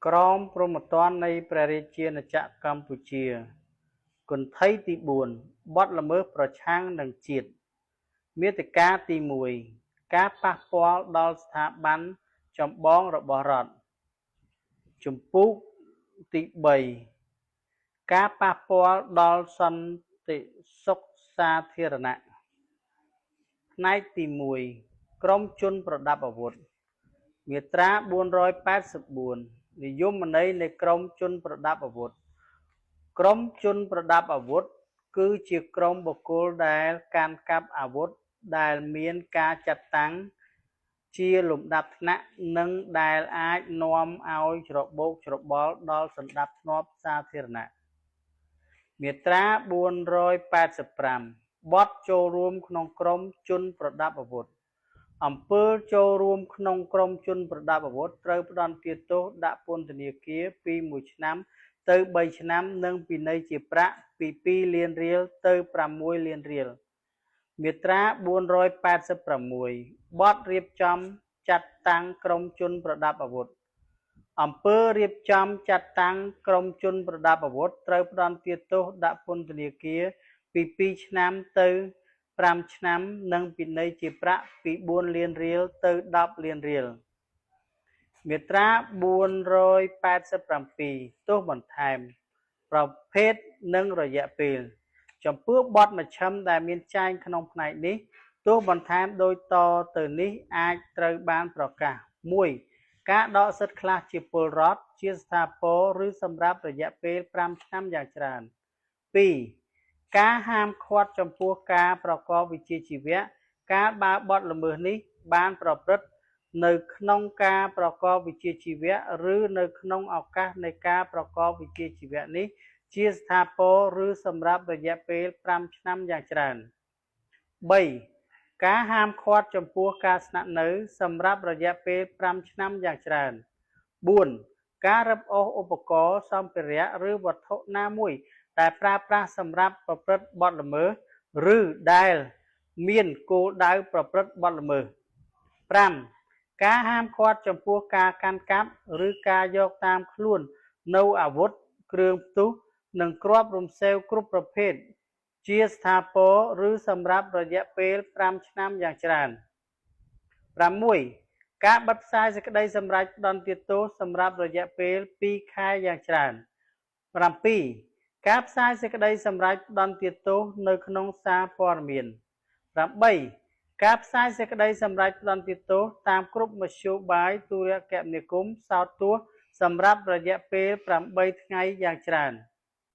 ក្រមព្រហ្មទណ្ឌនៃព្រះរាជាណាចក្រកម្ពុជា គន្ថីទី4បទល្មើសប្រឆាំងនឹងជាតិមាតិកាទី1ការប៉ះពាល់ដល់ស្ថាប័នចម្បងរបស់រដ្ឋជំពូកទី3ការប៉ះពាល់ដល់សន្តិសុខសាធារណៈផ្នែកទី1ក្រុមជនប្រដាប់អាវុធមាត្រា484និយមន័យនៃក្រុមជនប្រដាប់អាវុធក្រុមជនប្រដាប់អាវុធគឺជាក្រុមបុគ្គលដែលកាន់កាប់អាវុធដែលមានការចាត់តាំងជាលំដាប់ថ្នាក់និងដែលអាចនាំឲ្យច្របូកច្របល់ដល់សណ្ដាប់ធ្នាប់សាធារណៈមាត្រា485បទចូលរួមក្នុងក្រុមជនប្រដាប់អាវុធអំពើចូលរួមក្នុងក្រុមជនប្រដាប់អាវុធត្រូវផ្ដន្ទាទោសដាក់ពន្ធនាគារពី1ឆ្នាំទៅ3ឆ្នាំនិងពិន័យជាប្រាក់ពី2លានរៀលទៅ6លានរៀលមាត្រា486បទរៀបចំចាត់តាំងក្រុមជនប្រដាប់អាវុធអំពើរៀបចំចាត់តាំងក្រុមជនប្រដាប់អាវុធត្រូវផ្ដន្ទាទោសដាក់ពន្ធនាគារពី2ឆ្នាំទៅ5ឆ្នាំនិងពិន័យជាប្រាក់ពី4លានរៀលទៅ10លានរៀលមាត្រា487ទោសបន្ថែមប្រភេទនិងរយៈពេលចំពោះបទមជ្ឈិមដែលមានចែងក្នុងផ្នែកនេះទោសបន្ថែមដូចតទៅនេះអាចត្រូវបានប្រកាស1ការដកសិទ្ធិខ្លះជាពលរដ្ឋជាស្ថាពរឬសម្រាប់រយៈពេល5ឆ្នាំយ៉ាងច្រើន2ការហាមឃាត់ចំពោះការប្រកបវិជ្ជាជីវៈកាលបើបទល្មើសនេះបានប្រព្រឹត្តនៅក្នុងការប្រកបវិជ្ជាជីវៈឬនៅក្នុងឱកាសនៃការប្រកបវិជ្ជាជីវៈនេះជាស្ថាពរឬសម្រាប់រយៈពេល5ឆ្នាំយ៉ាងច្រើន3ការហាមឃាត់ចំពោះការស្នាក់នៅសម្រាប់រយៈពេល5ឆ្នាំយ៉ាងច្រើន4ការរឹបអូសឧបករណ៍សម្ភារៈឬវត្ថុណាមួយដែលប្រើប្រាស់សម្រាប់ប្រព្រឹត្តបទល្មើសឬដែលមានគោលដៅប្រព្រឹត្តបទល្មើស5ការហាមឃាត់ចំពោះការកាន់កាប់ឬការយកតាមខ្លួននូវអាវុធគ្រឿងផ្ទុះនិងគ្រាប់រំសេវគ្រប់ប្រភេទជាស្ថាពរឬសម្រាប់រយៈពេល5ឆ្នាំយ៉ាងច្រើន6ការបិទផ្សាយសេចក្តីសម្រេចផ្តន្ទាទោសសម្រាប់រយៈពេល2ខែយ៉ាងច្រើន7ការផ្សាយសេចក្តីសម្រេចផ្តន្ទាទោសនៅក្នុងសារព័ត៌មាន8ការផ្សាយសេចក្តីសម្រេចផ្តន្ទាទោសតាមគ្រប់មធ្យោបាយទូរគមនាគមន៍សោតទស្សន៍សម្រាប់រយៈពេល8ថ្ងៃយ៉ាងច្រើន